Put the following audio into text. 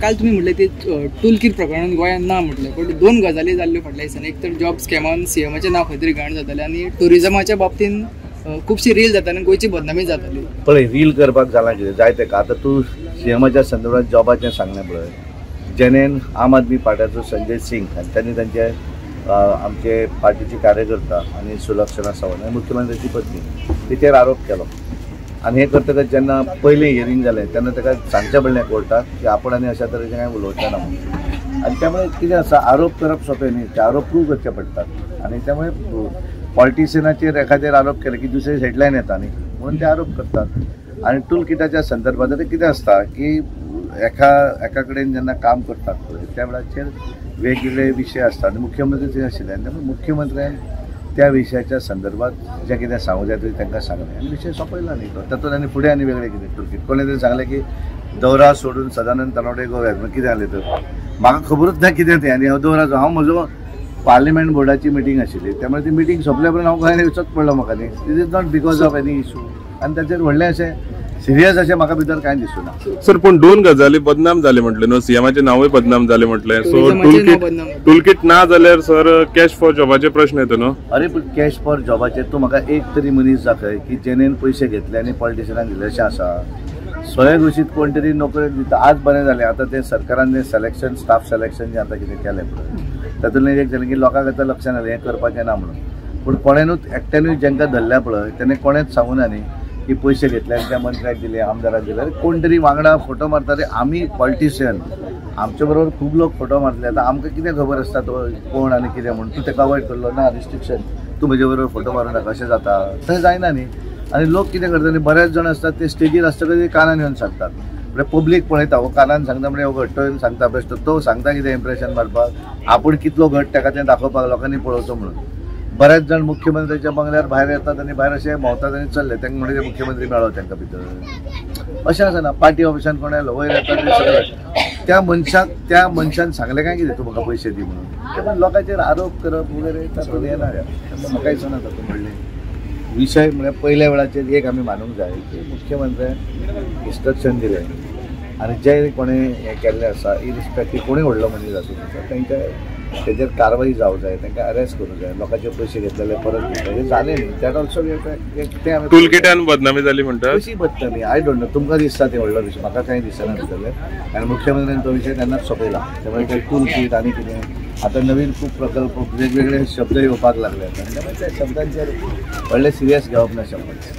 काल तुम्ही म्हटले ते टूलकीट प्रकरणान गोंयांत ना म्हटलें, पण दोन गजाली जाल्ल्यो फाटल्या दिसांनी. एक तर जॉब स्कॅमान सीएमाचें नांव खंय तरी घाण जातालें आनी ट्युरिजमाच्या बाबतीन खुबशी रील जाताली आनी गोंयची बदनामी जाताली. पळय, रील करपाक जालां कितें जाय तेका. आतां तूं सीएमाच्या संदर्भात जॉबाचें सांगलें पळय, जेनेन आम आदमी पार्ट्याचो संजय सिंग आनी तांणी तांचे आमचे पार्टीचे कार्यकर्ता आनी सुलक्षणा सावंत आनी मुख्यमंत्र्याची पत्नी तिचेर आरोप केलो. आनी हें करतकच जेन्ना पयलें हियरींग जालें तेन्ना ताका सांगचें पडलें कोर्टाक की आपूण आनी अशा तरेचें कांय उलोवचें ना म्हणून. आनी त्यामुळे कितें आसा, आरोप करप सोंपें न्ही, ते आरोप प्रूव करचे पडटात. आनी त्यामुळे पॉलिटिशियनाचेर एखाद्यार आरोप केले की दुसरे हेडलायन येता न्ही, म्हणून ते आरोप करतात. आनी टूल किटाच्या संदर्भात आतां कितें आसता की एका कडेन जेन्ना काम करतात पळय त्या वेळाचेर वेगवेगळे विशय आसतात आनी मुख्यमंत्री थंय आशिल्ले आनी त्यामुळे मुख्यमंत्र्यान त्या विशयाच्या संदर्भात जें कितें सांगूं जाय तें तांकां सांगलें आनी विशय सोंपयला न्ही तो. तातूंत आनी फुडें आनी वेगळें कितें टूलकीट कोणें तरी सांगलें की दौरा सोडून सदानंद तानावडे गोव्याक, कितें जालें तर म्हाका खबरूच ना कितें तें. आनी हांव दौरा, हांव म्हजो पार्लिमेंट बोर्डाची मिटींग आशिल्ली, त्यामुळे ती मिटींग सोंपल्या उपरांत हांव गोंयांत वचत पडलो म्हाका न्ही. It is not because of any issue. आनी ताचेर व्हडलें अशें सिरियस अशें म्हाका भितर कांय दिसूना. सर, पूण दोन गजाली बदनाम जाले म्हटलें न्हू, सीएमाचें नांवूय बदनाम जालें म्हटलें. सो टूलकीट ना जाल्यार सर कॅश फॉर जॉबाचे प्रश्न येता न्हू. अरे पूण कॅश फॉर जॉबाचेर तूं म्हाका एक तरी मनीस दाखय की जेणेन पयशे घेतले आनी पॉलिटिशियनाक दिले अशें आसा. स्वयंघोशीत कोण तरी नोकरी दिता. आज बरें जालें आतां तें सरकारान जें सिलेक्शन, स्टाफ सिलेक्शन जें आतां कितें केलें पळय तातूंतलें एक जालें की लोकांक आतां लक्षांत आयलें हें करपाचें ना म्हणून. पूण कोणेनूच एकट्यानूय जांकां धरल्या पळय तेणें कोणेंच सांगूना न्ही की पयशे घेतले आनी त्या मंत्र्याक दिले, आमदाराक दिले. कोण तरी वांगडा फोटो मारता. रे आमी पॉलिटिशियन, आमचे बरोबर खूब लोक फोटो मारतले, आतां आमकां कितें खबर आसता तो कोण आनी कितें म्हणून. तूं तेका अवॉयड करलो ना रिस्ट्रिक्शन, तूं म्हजे बरोबर फोटो मारूं नाका, अशें जाता तशें जायना न्ही. आनी लोक कितें करता न्ही, बरेच जाण आसतात ते स्टेजीर आसतकच कानान येवन सांगतात, म्हणजे पब्लीक पळयता हो कानान सांगता म्हणजे हो घट्ट येवन सांगता बेश्टो, तो सांगता कितें इम्प्रेशन मारपाक, आपूण कितलो घट ताका तें दाखोवपाक लोकांनी पळोवचो म्हणून. बरेच जाण मुख्यमंत्र्याच्या बंगल्यार भायर येतात आनी भायर अशे भोंवतात आनी चल्ले, तांकां म्हणजे मुख्यमंत्री मेळ्ळो तांकां भितर, अशें आसना. पार्टी ऑफिसान कोण आयलो वयर येतात सगळें त्या मनशाक, त्या मनशान सांगलें काय कितें तूं म्हाका पयशे दी म्हणून. ते पण लोकांचेर आरोप करप वगैरे तातूंत येना. म्हाका दिसना तातूंत व्हडलें विशय. म्हळ्यार पयल्या वेळाचेर एक आमी मानूंक जाय की मुख्यमंत्र्यान इन्स्ट्रक्शन दिलें आनी जे कोणें हें केल्लें आसा इरिस्पेक्टीव कोणूय व्हडलो मनीस आसूं तांकां तेजेर कारवाई जावं जाय, तांकां अरेस्ट करूं जाय, लोकांचे पयशे घेतलेले परत दिवंक जाय. हें जालें न्ही, that also तें आमी टूलकिटान बदनामी जाली म्हणटा. कशी बदनामी I don't know, तुमकां दिसता तें व्हडलो विशय, म्हाका कांय दिसना भितरलें. आनी मुख्यमंत्र्यान तो विशय तेन्नाच सोंपयला. त्यामुळे ते टूलकीट आनी कितें आतां नवीन खूब प्रकल्प वेगवेगळे शब्द येवपाक लागले आतां, त्यामुळे त्या शब्दांचेर व्हडलें सिरियस घेवप ना शब्द.